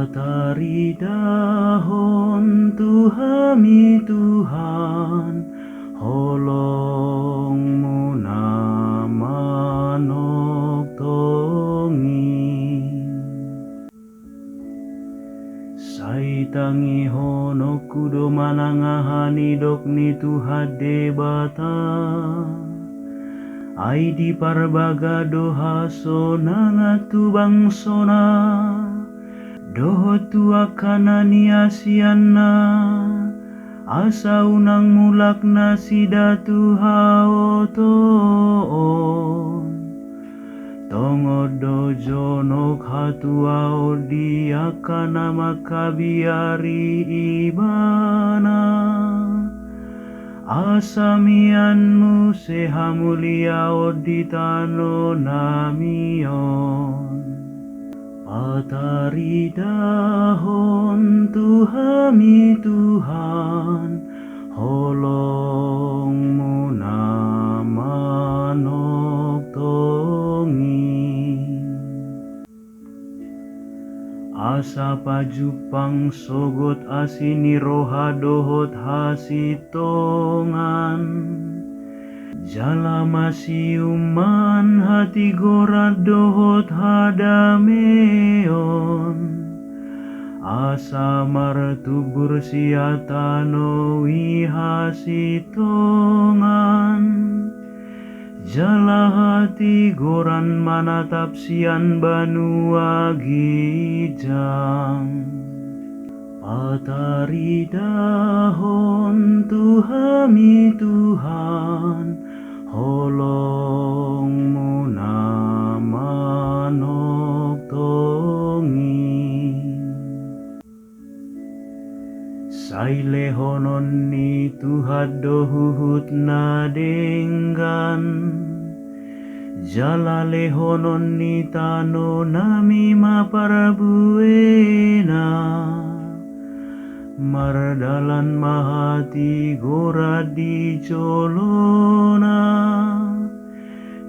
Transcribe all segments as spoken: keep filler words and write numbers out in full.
Pataridahon tu hami Tuhan, holongMu na manongtong i. Sai tangihononku do manang aha nidok ni Tuhan Debata. Ai diparbaga do hasonangan tu bangsoNa dohot tu angka na niasianNa, asa unang mulak nasida tu haotoon. Tongon do jonok hatuaon di angka na mangkabiari Ibana, asa mian muse hamuliaon di tano nami on. Pataridahon tu hami Tuhan, holongMu na manongtong i. Asa pajumpang sogot asi ni roha dohot hasintongan, jala masiuman hatigoran dohot hadameon, asa martumbur sian tano i hasintongan, jala hatigoran manatap sian banua ginjang. Pataridahon tu hami Tuhan, holongMu na manongtong i. Sai lehonon ni Tuhan do huhut na denggan, jala lehonon ni tano nami ma parbuena. Mardalan ma hatigoran di jolona,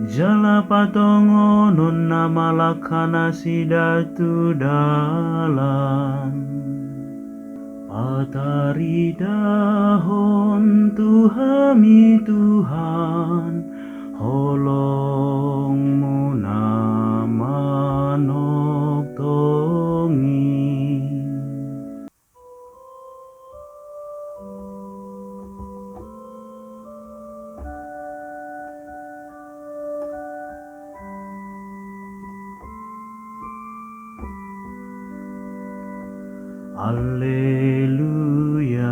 jala patongononna ma langka nasida tu dalan. Pataridahon tu hami Tuhan, holongMu na manongtong i. Alleluia,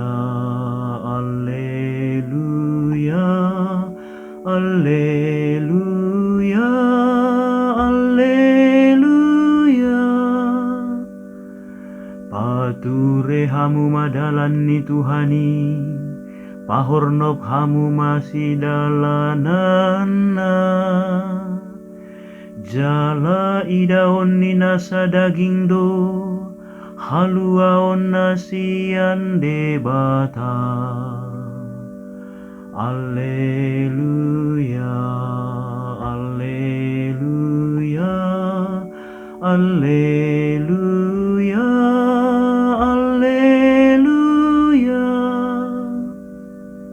alleluia, alleluia, alleluia. Pature hamu ma dalan ni Tuhan i, pahornop hamu ma sidalananna. Jala idaon ni nasa daging do haluaon na sian Debata. Alleluia, alleluia, alleluia.